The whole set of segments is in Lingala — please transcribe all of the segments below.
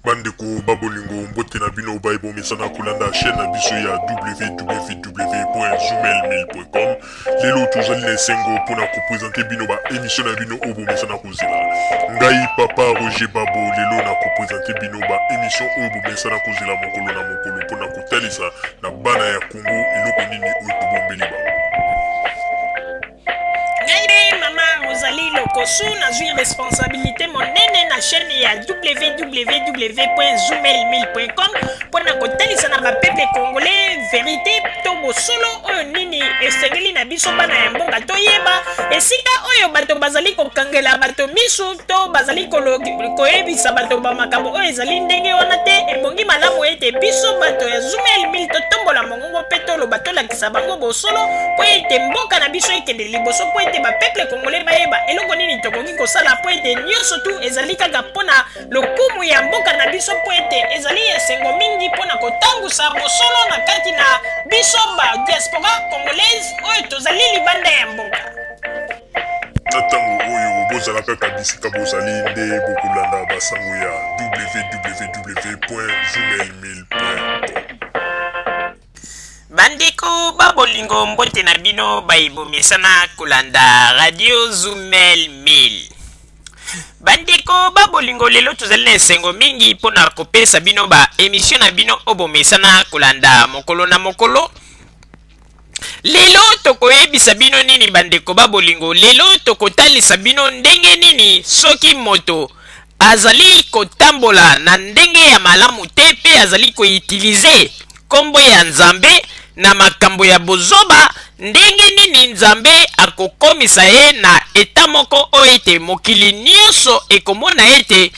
Bandeko ba bolingo, mbote na bino baye bomesana kolanda chaîne na biso ya www.zoomail1000.com. Lelo tozali na esengo mpona kopresente bino ba émission na bino oyo bomesana kozela. Ngai papa Roger Babo lelo na kopresente bino ba émission oyo bomesana kozela mokolo na mokolo mpona kotalisa na bana ya Congo eloko nini oyo tobombeli bango. Ngai mpe mama Rosalie Lokosu nazwi responsabilité monene na chaîne ya www.zoomail1000.com mpo na kotalisa na bapeuple congolais verité to bosolo oyo nini esengeli na biso bana ya mboka toyeba esika oyo bato bazali kokangela bato misu to bazali koyebisa bato ba makambo oyo ezali ndenge wana te. Ebongi malamu ete biso bato ya Zoomail 1000 totombola mongongo mpe toloba, tolakisa bango bosolo mpo ete mboka na biso ekende liboso, mpo ete bapeuple congolais bayeba eloko nini tokoki kosala, mpo ete nyonso tu ezali kaka mpo na lokumu ya mboka na biso, mpo ete ezali esengo mingi mpo na kotangusa bosolo na kati na biso ba diaspora congolaise oyo tozali libanda ya mboka. Na ntango oyo bozala kaka bisika bozali nde bokolanda basango ya www.zoomail1000.com. Bandeko ba bolingo, mbote na bino baye bomesana kolanda Radio Zumel 1000. Bandeko ba bolingo, lelo tozali na esengo mingi mpo na kopesa bino ba emission na bino oyo bomesana kolanda mokolo na mokolo. Lelo tokoyebisa bino nini bandeko ba bolingo? Lelo tokotalisa bino ndenge nini soki moto azali kotambola na ndenge ya malamu te mpe azali koutilize nkombo ya Nzambe na makambo ya bozoba, ndenge nini Nzambe akokomisa ye na eta moko oyo ete mokili nyonso ekomona ete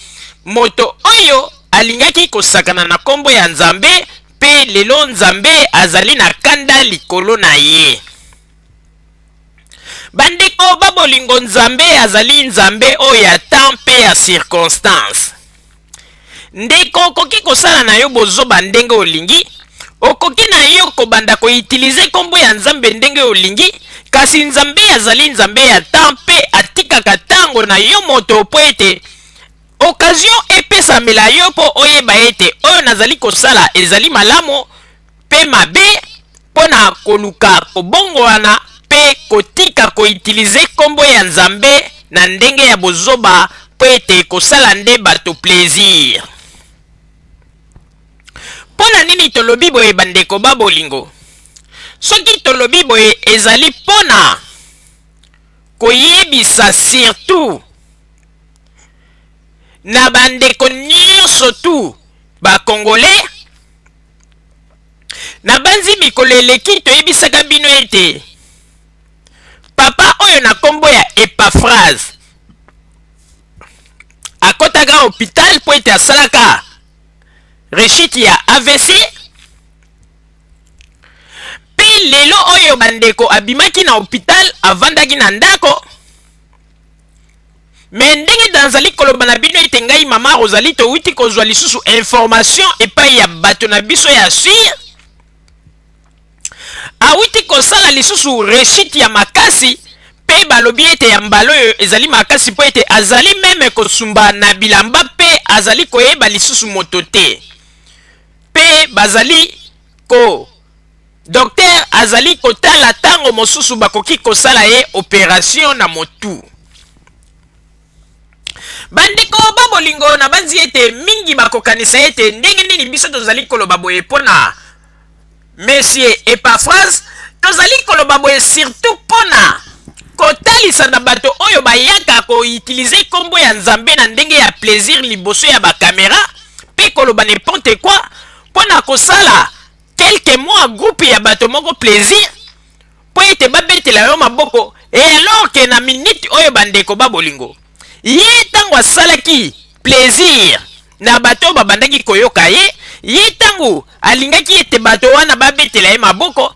moto oyo alingaki kosakana na nkombo ya Nzambe mpe lelo Nzambe azali na kanda likolo na ye. Bandeko ba bolingo, Nzambe azali Nzambe oyo ya temps mpe ya circonstance. Ndeko, okoki kosala na yo bozoba ndenge olingi, okoki na yo kobanda koutilize nkombo ya Nzambe ndenge olingi, kasi Nzambe azali Nzambe ya temps mpe atikaka ntango na yo moto mpo ete occasion epesamela yo mpo oyeba ete oyo nazali kosala ezali malamu mpe mabe, mpo na koluka kobongwana mpe kotika koutilize nkombo ya Nzambe na ndenge ya bozoba mpo ete kosala nde bato plaisir. Mpo na nini tolobi boye bandeko ba bolingo? Soki tolobi boye ezali mpo na koyebisa surtout na bandeko nyonso tu ba congolais. Nabanzi mikolo eleki toyebisaka bino ete papa oyo na nkombo ya Epaphrase akotaka hopital mpo ete asalaka rechute ya AVC, mpe lelo oyo bandeko abimaki na hopital, avandaki na ndako. Me ndenge nazali koloba na bino ete ngai mama Rosalie towuti kozwa lisusu information epai ya bato na biso ya sur, awuti kosala lisusu rechute ya makasi, mpe balobi ete ya mbala oyo ezali makasi mpo ete azali meme kosumba na bilamba mpe azali koyeba lisusu moto te, mpe bazali ko docteur azali kotala ntango mosusu bakoki kosala ye operation na motu. Bandeko ba bolingo, nabanzi ete mingi bakokanisa ete ndenge nini biso tozali koloba boye mpo na Monsieur Epaphrase. Tozali koloba boye surtout mpo na kotalisa na bato oyo bayaka koutilize nkombo ya Nzambe na ndenge ya plaisir liboso ya bakamera mpe koloba n'importe quoi mpo na kosala quelque mois groupe ya bato moko plaisir mpo ete babetela yo maboko, et alors que na minute oyo bandeko ba bolingo, ye ntango asalaki plaisir na bato oyo babandaki koyoka ye, ye ntango alingaki ete bato wana babetela ye maboko,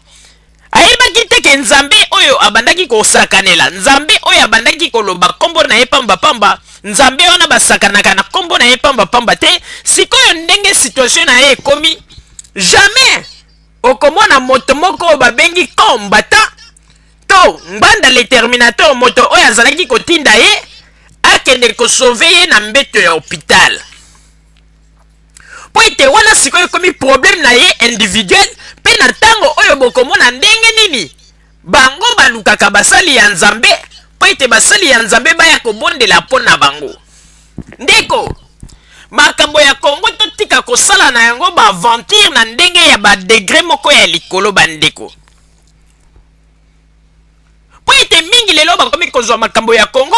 ayebaki te ke Nzambe oyo abandaki kosakanela, Nzambe oyo abandaki koloba nkombo na ye pambapamba, Nzambe wana basakanaka na nkombo na ye pambapamba te. Sikoyo ndenge situation na ye ekomi, jamais okomona moto moko oyo babengi combattant to Ngbanda le Terminator, moto oyo azalaki kotinda ye akende kosauve ye na mbeto ya hopital. sikoyo ekomi problème na ye individuel. Mpe na ntango oyo bokomona ndenge nini bango balukaka basali ya Nzambe mpo ete basali ya Nzambe baya kobondela mpo na bango. Ndeko, makambo ya Kongo totika kosala na yango baaventure na ndenge ya badegre moko ya likolo, bandeko, mpo ete mingi lelo bakomi kozwa makambo ya Kongo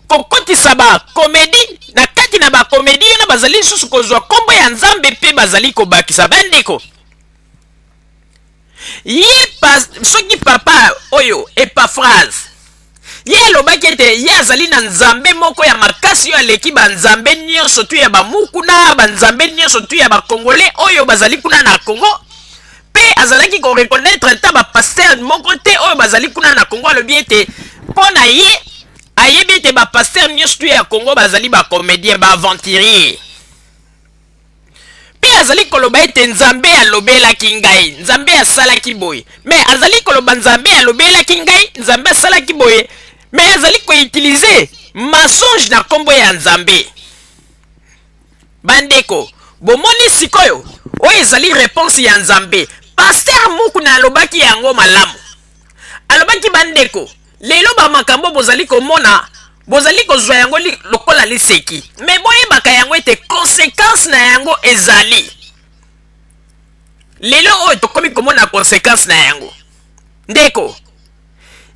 kokotisa bakomedi na kati na bakomedi wana, bazali lisusu kozwa nkombo ya Nzambe mpe bazali kobakisa. Bandeko, ye pa, soki papa oyo Epaphrase, ye alobaki ete ye azali na Nzambe moko ya makasi oyo aleki banzambe nyonso tu ya bamukuna, banzambe nyonso tu ya bakongole oyo bazali kuna na Kongo, mpe azalaki koreconnaître ata bapasteur moko te oyo bazali kuna na Kongo. Alobi ete mpo na ye ayebi ete bapasteur nyonso tu ya Kongo bazali bacomédien, baaventurier, mpe azali koloba ete Nzambe alobelaki ngai, Nzambe asalaki boye. Mais azali koloba Nzambe alobelaki ngai, Nzambe asalaki boye, mais azali koutiliser mensonge na nkombo ya Nzambe. Bandeko, bomoni sikoyo oyo ezali réponse ya Nzambe. Pasteur Mukuna alobaki yango malamu. Alobaki: bandeko, lelo bamakambo bozali komona, bozali kozwa yango lokola liseki, mais boyebaka yango ete conséquence na yango ezali lelo oyo tokomi komona conséquence na yango. Ndeko,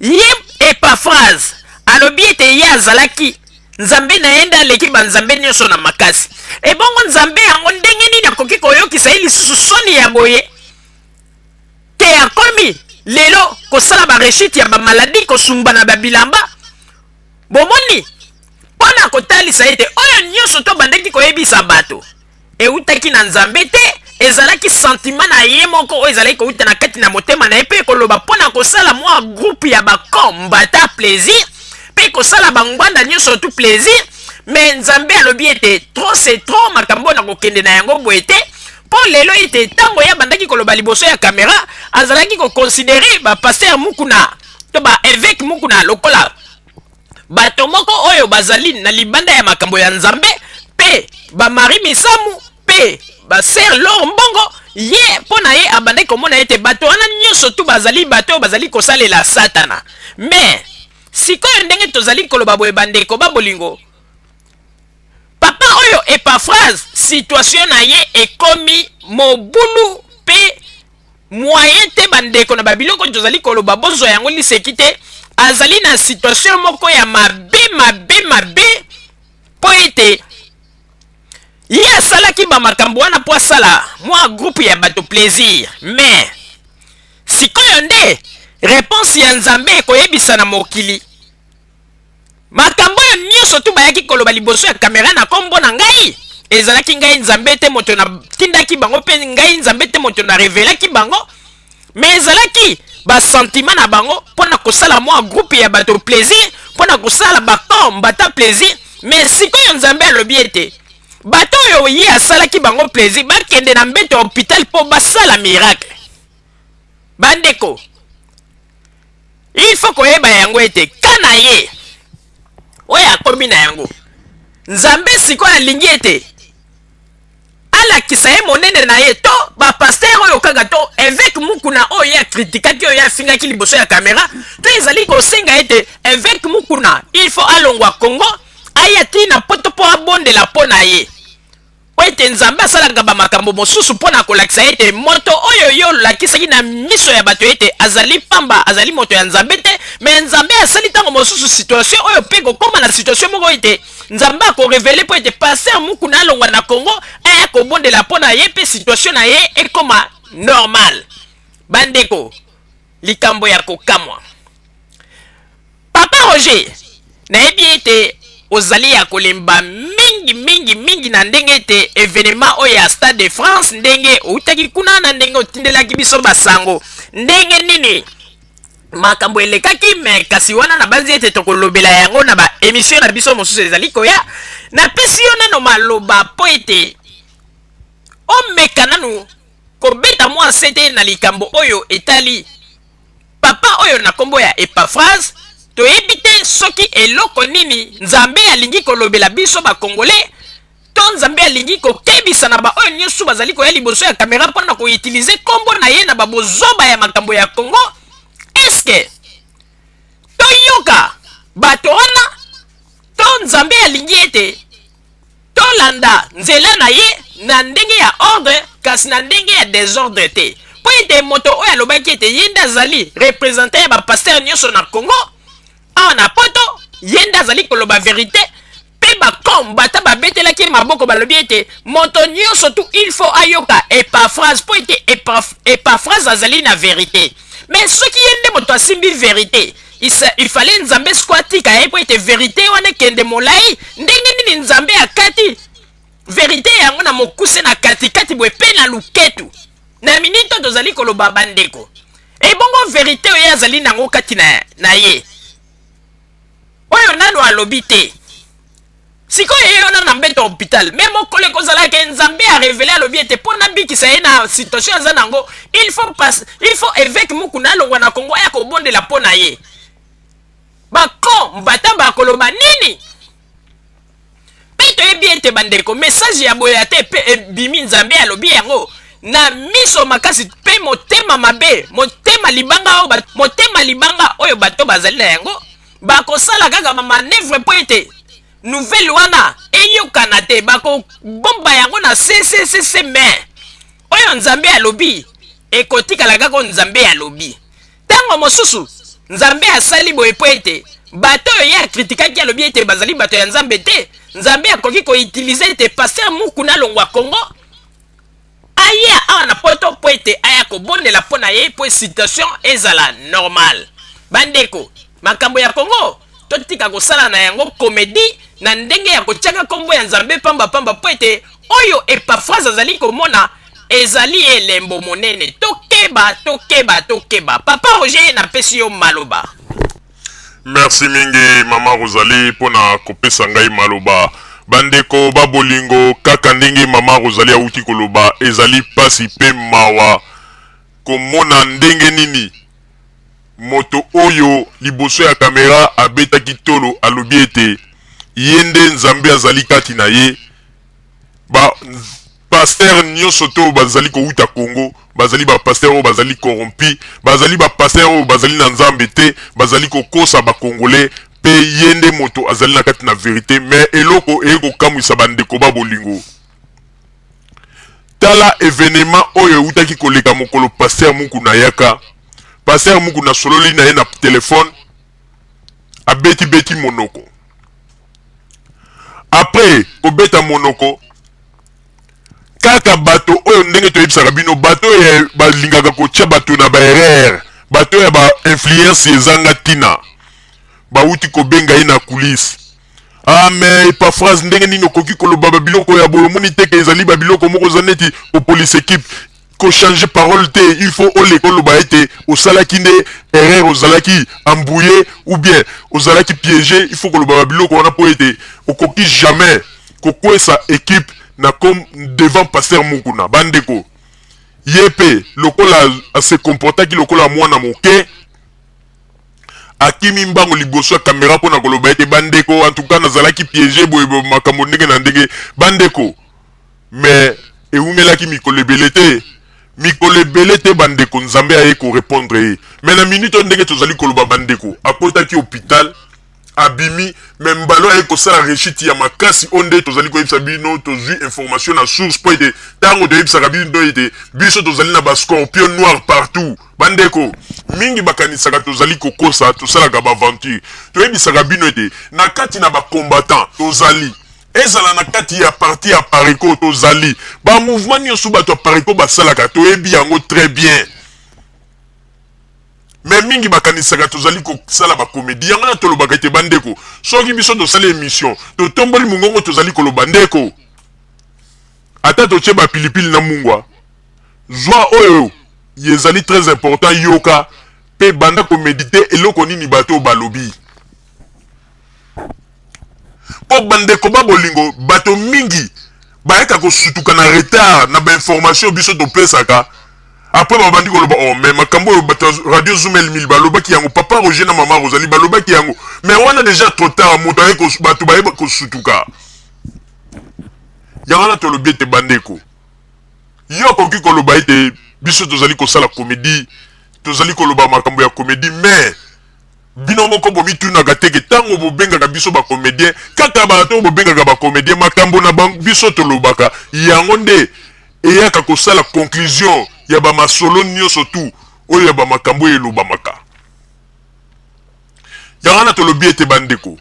ye Epaphrase alobi ete ye azalaki Nzambe na ye nde aleki banzambe nyonso na makasi. Ebongo Nzambe yango ndenge nini akoki koyokisa ye lisusu soni ya boye ke akomi lelo kosala barechute ya bamaladi, kosumba na babilamba? Bomoni, mpo na kotalisa ete oyo nyonso tobandaki koyebisa bato eutaki na Nzambe te, ezalaki sentiment na ye moko oyo ezalaki kouta na kati na motema na ye, mpe koloba mpo na kosala mwa groupe ya bakombata plaisir mpe kosala bangwanda nyonso tu plaisir. Mais Nzambe alobi ete trop, c'est trop, makambo na kokende na yango boye te. Mpo lelo ete ntango ye abandaki koloba liboso ya kamera, azalaki koconsidérer bapasteur Mukuna to baévêque Mukuna lokola bato moko oyo bazali na libanda ya makambo ya Nzambe, mpe bamari Misamu mpe basœur Lor Mbongo. Ye, mpo na ye, abandaki komona ete bato wana nyonso tu bazali bato oyo bazali kosalela Satana. Mais sikoyo, ndenge tozali koloba boye, bandeko babolingo, papa oyo Epaphrase, situation na ye ekomi mobulu mpe moyen te. Bandeko, na babiloko tozali koloba, bozwa yango liseki te. Azali na situation moko ya mabe, mabe, mabe, mpo ete ye asalaki bamakambo wana mpo asala mwa groupe ya bato plaisir. Mais sikoyo nde réponse ya Nzambe ekoyebisa na mokili makambo oyo nyonso tu bayaki koloba liboso ya kamera na nkombo na ngai. Ezalaki ngai Nzambe te moto natindaki bango, mpe ngai Nzambe te moto na revelaki bango, mais ezalaki basentiment na bango mpo na kosala mwa groupe ya bato plaisir, mpo na kosala bakombata plaisir. Mais sikoyo Nzambe alobi ete bato oyo ye asalaki bango plaisir bakende na mbeto ya hôpital mpo basala miracle. Bandeko, il faut koyeba yango ete ka na ye oyo akomi na yango, Nzambe sikoyo alingi ete alakisa ye monene na ye. To bapasteur oyo kaka to évêque Mukuna oyo ye akritikaki, oyo ye afingaki liboso ya kamera, to ezali kosenga ete évêque Mukuna, il faut alongwa Congo, aya ntina Poto mpo abondela mpo na ye, po ete Nzambe asalaka bamakambo mosusu mpo na kolakisa ete moto oyo yo olakisaki na miso ya bato ete azali pamba, azali moto ya Nzambe te. Mais Nzambe asali ntango mosusu situation oyo mpe kokóma na situation moko ete Nzambe akorévéler mpo ete pasteur Mukuna alongwa na Congo, aya kobondela mpo na ye, mpe situation na ye ekóma normal. Bandeko, likambo ya kokamwa. Papa Roger, nayebi ete ozali ya kolemba mingi, mingi, mingi na ndenge ete événement oyo ya Stade de France, ndenge outaki kuna, na ndenge otindelaki biso basango ndenge nini makambo elekaki. Mais kasi wana nabanzi ete tokolobela yango na baémission na biso mosusu ezali koya. Napesi yo nano maloba mpo ete omeka nanu kobeta mwa sete na likambo oyo etali papa oyo na nkombo ya Epaphrase. Toyebi te soki eloko nini Nzambe alingi kolobela biso bakongole, to Nzambe alingi kokebisa na baoyo nyonso. mosusu bazali koya liboso ya kamera mpo na koutiliser nkombo na ye na babozoba ya makambo ya Congo. Eske toyoka bato wana to Nzambe alingi ete tolanda nzela na ye na ndenge ya ordre, kasi na ndenge ya desordre te? Mpo ete moto oyo alobaki ete ye nde azali représentant ya bapasteur nyonso na Congo awa na Poto, ye nde azali koloba vérité, mpe bakombata babetelaki ye maboko, balobi ete moto nyonso tu il faut ayoka Epaphrase, mpo ete Epaphrase azali na vérité. Mais soki ye nde moto asimbi vérité, il fallait Nzambe siko atika ye mpo ete vérité wana ekende molai. Ndenge nini Nzambe akati vérité yango na mokuse, na katikati boye mpe na luketu na minito tozali koloba, bandeko? Ebongo vérité oyo azali nango kati na ye, oyo nano alobi te, sikoyo ye wana na mbeto hôpital. Mais mokolo ekozalaka, Nzambe arévéler, alobi ete mpo nabikisa ye na situation aza nango, il faut évêque Mukuna alongwa na Kongo, aya kobondela mpo na ye. Bako mbata bakoloba nini? Mpe toyebi ete, bandeko, message ya boye ate mpe ebimi, Nzambe alobi yango na miso makasi mpe motema mabe, motema libanga oyo, motema libanga oyo bato bazali na yango, bakosala kaka bamanœuvre mpo ete nouvelle wana eyokana te, bakobomba yango na cccc. Mais oyo Nzambe alobi ekotikala kaka oyo Nzambe alobi. Ntango mosusu Nzambe asali boye mpo ete bato oyo ye akritikaki, alobi ete bazali bato ya Nzambe te, Nzambe akoki koutiliser ete pasteur Mukuna alongwa Kongo, aya awa na Poto, mpo ete aya kobondela mpo na ye, mpo situation ezala normal. Bandeko, makambo ya Kongo, totika kosala na yango comédie na ndenge ya kotiaka nkombo ya Nzambe pambapamba, mpo ete oyo Epaphrase azali komona ezali elembo monene. Tokeba, tokeba, tokeba. Papa Roger, napesi yo maloba. Merci mingi, mama Rosalie, mpona kopesa ngai maloba. Bandeko babolingo, kaka ndenge mama Rosalie awuti koloba, ezali mpasi mpe mawa komona ndenge nini moto oyo liboso ya kamera abetaki tolo, alobi ete ye nde Nzambe azali kati na ye, ba pasteur nyonso to bazali kowuta Congo bazali bapasteur oyo bazali corrompu, bazali bapasteur oyo bazali na Nzambe te, bazali kokosa Bacongolais, mpe ye nde moto azali na kati na vérité. Mais eloko eye kokamwisa, bandeko ba bolingo, tala événement oyo eutaki koleka mokolo pasteur Mukuna ayaka. Pasteur Mukuna asololi na ye na telefone, abeti-beti monoko. Après kobeta monoko, kaka bato oyo, ndenge toyebisaka bino, bato oyo balingaka kotia bato na baerreur, bato oyo ya bainfluence ezanga ntina, bauti kobenga ye na coulisse: "Ah, mais Epaphrase, ndenge nini okoki koloba babiloko ya boye? Omoni te ke ezali babiloko moko oza neti kopolise équipe? Kochange parole te, il faut oleka oloba ete osalaki nde erreur, ozalaki embrouillé ou bien ozalaki piégé. Il faut koloba babiloko wana mpo ete okoki jamais kokwesa équipe na comme devant pasteur Mukuna." Bandeko, ye mpe lokola ase comportaki lokola mwana moke, akimi mbango liboso ya kamera mpona koloba ete: "Bandeko, en tout cas nazalaki piégé boye, makambo ndenge na ndenge." Bandeko, mais ewumelaki mikolo ebele te, mikolo ebele te, bandeko, Nzambe aye korépondre ye. Mais na minute oyo ndenge tozali koloba, bandeko, akotaki hôpital, abimi, mais mbala aye kosala rechute ya makasi oyo nde tozali koyebisa bino. Tozwi information na source, mpo ete ntango toyebisaka bino ete biso tozali na bascorpion noir partout, bandeko mingi bakanisaka tozali kokosa, tosalaka baaventure. Toyebisaka bino ete na kati na bacombattant tozali, ezala na kati ya parti ya Apareco, tozali bamouvement nyonso bato ya Apareco basalaka, toyebi yango très bien. Mais mingi bakanisaka tozali kosala bacomédie. Yango na tolobaka ete, bandeko, soki biso tosali émission, totomboli mongongo, tozali koloba, ndeko, ata totie bapilipili na mungwa, zwa oyo ezali très important, yoka mpe banda koméditer eloko nini bato oyo balobi. Mpo bandeko ba bolingo, bato mingi bayaka kosutuka na retard na bainformation biso topesaka. Après babandi koloba: "Oh, mais makambo oyo bato ya Radio Zoom Elmil balobaki yango, papa Roger na mama Rosalie balobaki yango." Mais wana déjà trop tard, moto aye, bato bayeba kosutuka. Yango wana tolobi ete, bandeko, Yo okoki koloba ete biso tozali kosala komedi, tozali koloba makambo ya komedi, mais bino moko bomitunaka te ke ntango bobengaka biso ba comedien, kaka bato oyo bobengaka ba comedien, makambo na biso tolobaka yango nde eyaka kosala conclusion ya ba masolo nyonso tu oyo ya ba makambo oyo elobamaka. Yango wana tolobi ete bandeko,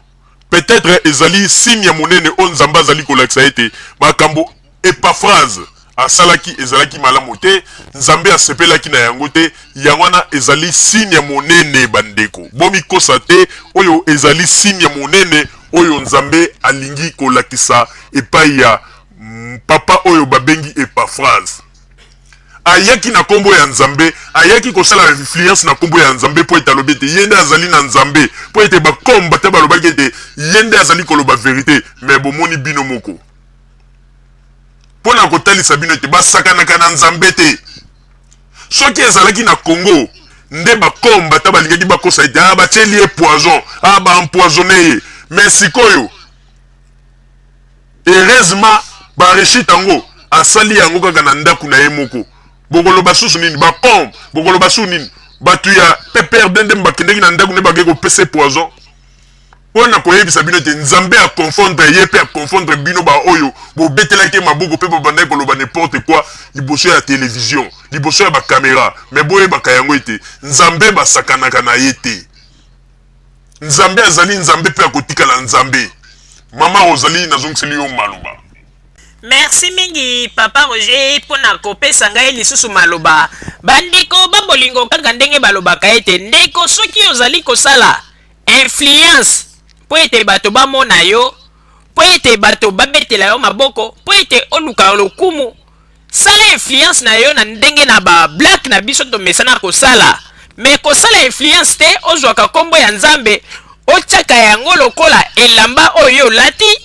peut-etre ezali signe ya monene oyo Nzambe azali kolakisa ete makambo Epaphrase asalaki ezalaki malamu te, Nzambe asepelaki na yango te. Yango wana ezali signe ya monene bandeko, bomikosa te, oyo ezali signe ya monene oyo Nzambe alingi kolakisa epai ya papa oyo babengi Epaphrase. Ayaki na kombo ya Nzambe, ayaki kosala influence na kombo ya Nzambe mpo ete alobi ete ye nde azali na Nzambe, mpo ete ba combattants balobaki ete ye nde azali koloba verite, mais bomoni bino moko. Mpo na kotalisa bino ete basakanaka na Nzambe te. Soki ezalaki na Congo nde ba combattants balingaki bakosa ete ah batieli ye poison, ah ba empoisonne ye, mais sikoyo heureusement ba rechute yango asali yango kaka na ndaku na ye moko. Bokoloba susu nini? Ba com bokoloba susu nini? Batu ya PPRD nde bakendeki na ndaku nde bakei kopesa ye poison? Mpo na koyebisa bino ete Nzambe a confondre ye mpe a confondre bino ba oyo bobetelaki ye maboko mpe bobandaki koloba n'importe quoi liboso ya television, liboso ya ba camera. Mais boyebaka yango ete Nzambe basakanaka na ye te. Nzambe azali Nzambe mpe akotikala Nzambe. Mama Rosalie, nazongiseli yo maloba. Merci mingi papa Roger pona kopesa ngai lisusu maloba. Bandeko ba bolingo, kaka ndenge balobaka ete ndeko soki ozali kosala influence mpo ete bato bamona yo, mpo ete bato babetela yo maboko, mpo ete oluka lokumu, sala influence na yo na ndenge na ba black na biso tomesana kosala. Me kosala influence te ozwaka nkombo ya Nzambe otiaka yango lokola elamba oyo olati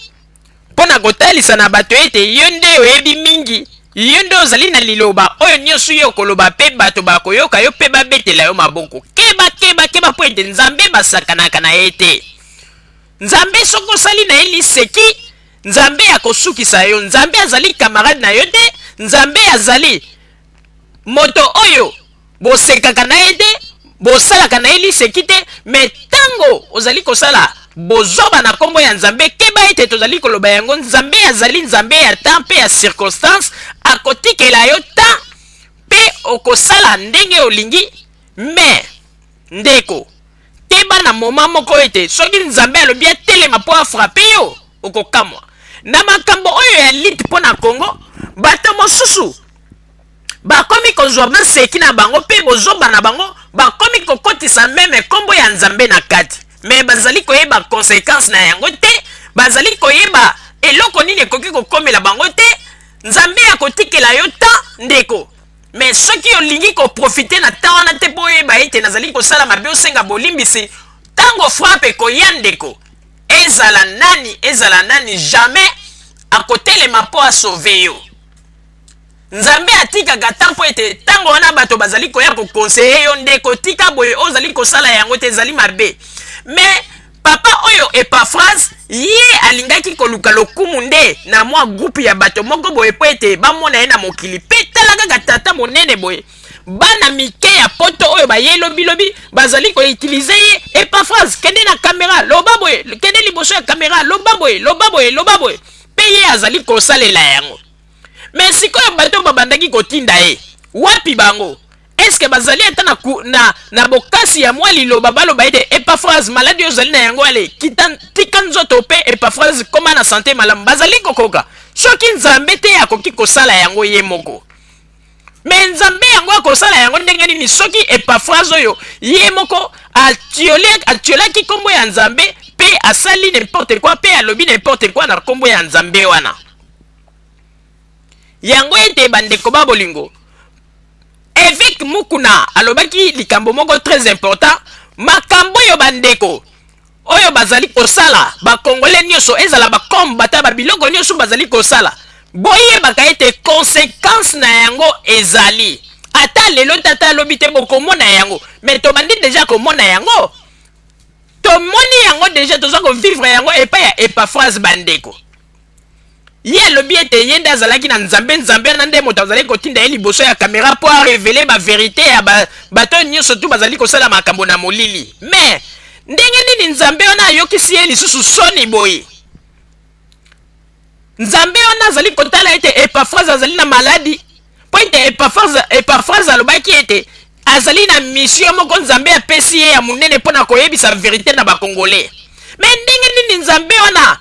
mpo na kotalisa na bato ete yo nde oyebi mingi, yo nde ozali na liloba oyo nyonso yo okoloba mpe bato bakoyoka yo mpe babetela yo maboko. Keba, keba, keba mpo ete Nzambe basakanaka na ye te. Nzambe soki osali na ye liseki, Nzambe akosukisa yo. Nzambe azali camarade na yo te. Nzambe azali moto oyo bosekaka na ye te, bosalaka na ye liseki te. Me ntango ozali kosala bozoba na nkombo ya Nzambe, keba ete tozali koloba yango. Nzambe azali Nzambe ya temps mpe ya circonstance, akotikela yo temps mpe okosala ndenge olingi. Me ndeko, keba na moma moko ete soki Nzambe alobi atelema mpo afrape yo, okokamwa. Na makambo oyo ya lite mpo na Congo, bato mosusu bakomi kozwa maseki na bango mpe bozoba na bango, bakomi kokotisa meme nkombo ya Nzambe na kati, me bazali koyeba conséquence na yango te, bazali koyeba eloko nini ekoki kokomela bango te. Nzambe akotikela yo temps ndeko, me soki olingi koprofite na temps wana te mpo oyeba ete nazali kosala mabe, osenga bolimbisi, ntango frappe ekoya ndeko, ezala nani ezala nani, jamais akotelema mpo asauve yo. Nzambe atikaka temps mpo ete ntango wana bato bazali koya kokonseye yo, ndeko tika boye, ozali kosala yango te, ezali mabe. Me papa oyo Epaphrase, ye alingaki koluka lokumu nde na mwa groupe ya bato moko boye mpo ete bamona ye na mokili. Mpe tala kaka tata monene boye, bana mike ya poto oyo baye lobilobi bazali koutilize ye. Epaphrase, kende na kamera loba boye, kende liboso ya kamera loba boye, loba boye, loba boye, mpe ye azali kosalela yango. Me sikoyo bato babandaki kotinda ye wapi bango? Eske bazali ata na, na, na bokasi ya mwa liloba baloba ete Epaphrase, maladi oyo ozali na yango, ale kita, tika nzoto mpe Epaphrase koma na sante malamu? Bazali kokoka soki Nzambe te akoki kosala yango ye moko. Me Nzambe yango akosala yango ndenge nini soki Epaphrase oyo ye moko atiolaki nkombo ya Nzambe mpe asali n'importe quoi mpe alobi n'importe quoi na nkombo ya Nzambe wana? Yango ete bandeko ba bolingo, Evêque Mukuna alobaki likambo moko très important, makambo oyo bandeko oyo bazali kosala, ba Congolais nyonso, ezala ba combattant, ba biloko nyonso bazali kosala, boyebaka ete conséquence na yango ezali ata lelo te, ata lobi te, bokomona yango. Mais tobandi deja komona yango, tomoni yango deja, toza kovivre yango epai ya Epaphrase. Bandeko, Ye alobi ete ye nde azalaki na Nzambe, Nzambe wana nde moto azalaki kotinda ye liboso ya camera mpo a reveler ba verite ya ba bato oyo nyonso tu bazali kosala makambo na molili. Mais ndenge nini Nzambe wana ayokisi ye lisusu soni boye? Nzambe wana azali kotala ete Epafrase azali na maladi mpo ete Epafrase, Epafrase alobaki ete azali na mission moko Nzambe apesi ye ya monene mpo na koyebisa verite na ba Congolais. Mais ndenge nini Nzambe wana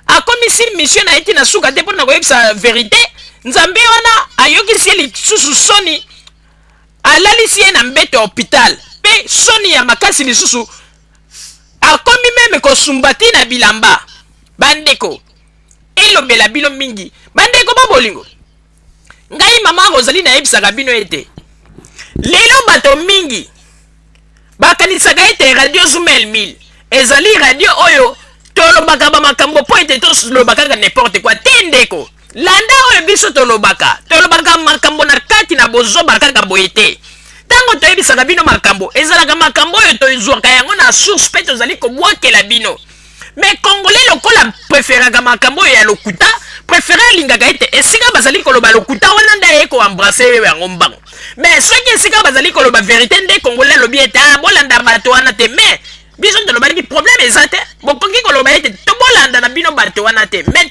akomisi mission na ye ti na suka te mpo na koyebisa verite? Nzambe wana ayokisi ye lisusu soni, alalisi ye na mbeto ya hôpital, mpe soni ya makasi lisusu, akomi même kosumba ti na bilamba. Bandeko, elobela bino mingi. Bandeko ba bolingo, ngai mama Rosalie nayebisaka bino ete lelo bato mingi bakanisaka ete Radio Zumel 1000 ezali radio oyo tolobaka bamakambo mpo ete toloba kaka n'importe quoi te. Ndeko, landa oyo biso tolobaka. Tolobaka makambo na kati na bozoba kaka boye te. Ntango toyebisaka bino makambo, ezalaka makambo oyo tozwaka yango na source mpe tozali kobwakela bino. Mais Congolais lokola préféraka makambo oyo ya lokuta, préféré alingaka ete esika bazali koloba lokuta wana nde aye koembrasser ye yango mbango. Mais soki esika bazali koloba vérité nde Congolais alobi ete ah, bolanda bato wana te. Mais biso tolobaki problème eza te, bokoki koloba ete tobolanda na bino bato wana te, mais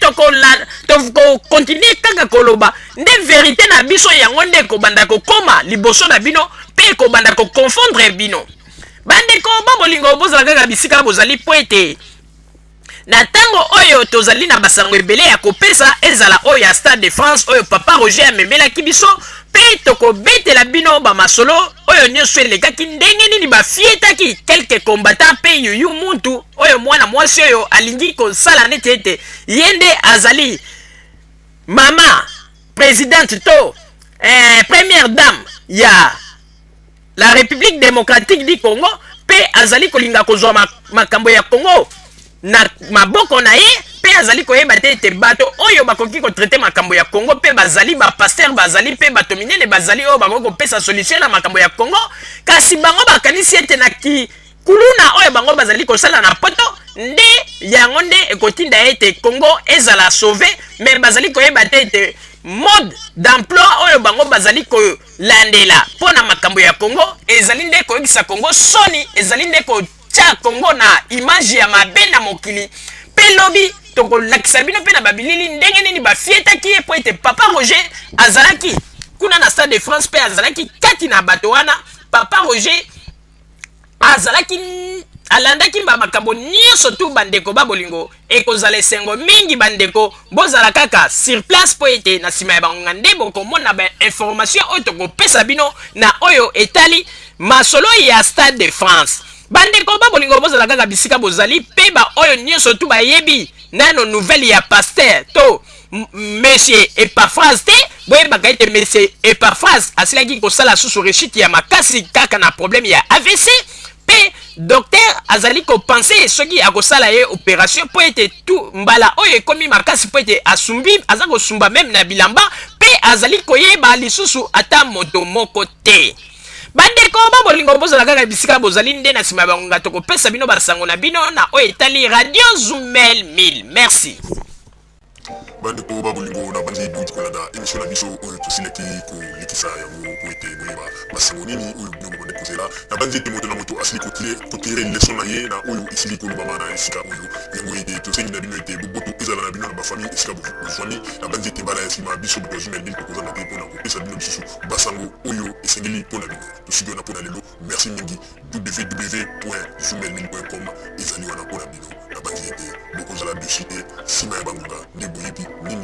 tokocontinuer kaka koloba nde vérité na biso. Yango nde ekobanda kokóma liboso na bino mpe ekobanda koconfondre bino. Bandeko ba bolingo, bozala kaka bisika bozali mpo ete na ntango oyo tozali na basango ebele ya kopesa, ezala oyo ya Stade de France oyo papa Roger amemelaki biso, mpe tokobetela bino bamasolo oyo nyonso elekaki, ndenge nini bafietaki quelques combattants mpe yuyu muntu oyo mwana mwasi oyo alingi kosala neti ete ye nde azali mama présidente to première dame ya la République démocratique du Congo, mpe azali kolinga kozwa makambo ya Congo na maboko na ye, mpe azali koyeba te ete bato oyo bakoki kotraiter makambo ya Congo mpe bazali bapasteur, bazali mpe bato minene, bazali oyo bakoki kopesa solution na makambo ya Congo. Kasi bango bakanisi ete na kuluna oyo bango bazali kosala na poto nde yango nde ekotinda ete Congo ezala sauvé. Mais bazali koyeba te ete mode d'emploi oyo bango bazali kolandela mpo na makambo ya Congo ezali nde koyebisa Congo soni, ezali nde kotia Congo na image ya mabe na mokili. Mpe lobi tokolakisa bino mpe na babilili ndenge nini bafietaki ye, mpo ete papa Roger azalaki kuna na Stade de France mpe azalaki kati na bato wana. Papa Roger azalaki, alandaki ba makambo nyonso tu. Bandeko ba bolingo, ekozala esengo mingi, bandeko, bozala kaka sur place mpo ete na nsima ya bangonga nde bokomona bainformation oyo tokopesa bino na oyo etali masolo ya Stade de France. Bandeko ba bolingo, bozala kaka bisika bozali, mpe baoyo nyonso tu bayebi nano nouvelle ya pasteur to monsieur Epaphrase te, boyebaka ete monsieur Epaphrase asilaki kosala susu rechute ya makasi kaka na problème ya AVC, mpe docteur azali kopenser soki akosala ye opération, mpo ete tu mbala oyo ekomi makasi, mpo ete asumbi, aza kosumba même na bilamba, mpe azali koyeba lisusu ata moto moko te. Bandeko ba bolingo, bozala kaka bisika bozali, nde na nsima ya bangonga tokopesa bino basango na bino na oyo etali Radio Zumel 1000. Merci. Bandeko ba bolingo, na bandi bouti kolanda émission na biso oyo tosilaki kolekisa yango po ete boyeba basango nini oyo bino bobandi kozela. Na bandi ete moto na moto asili kotirer leçon na ye na oyo esili kolobama na esika oyo. Yango ete tosengi na bino ete boboto ezala na bino na bafamille esika bozwami. Na bandi ete mbala ya nsima, biso bato ya Zumel 1000 tokozanga te mpona kopesa bino lisusu basango oyo esengeli mpo na bino. Tosuki wana mpo na lelo. Merci mingi. www.zumel1000.com ezali wana mpo na bino. Na bandi ete bokozala déçus te. Nsima ya bangonga nde boyebi nini.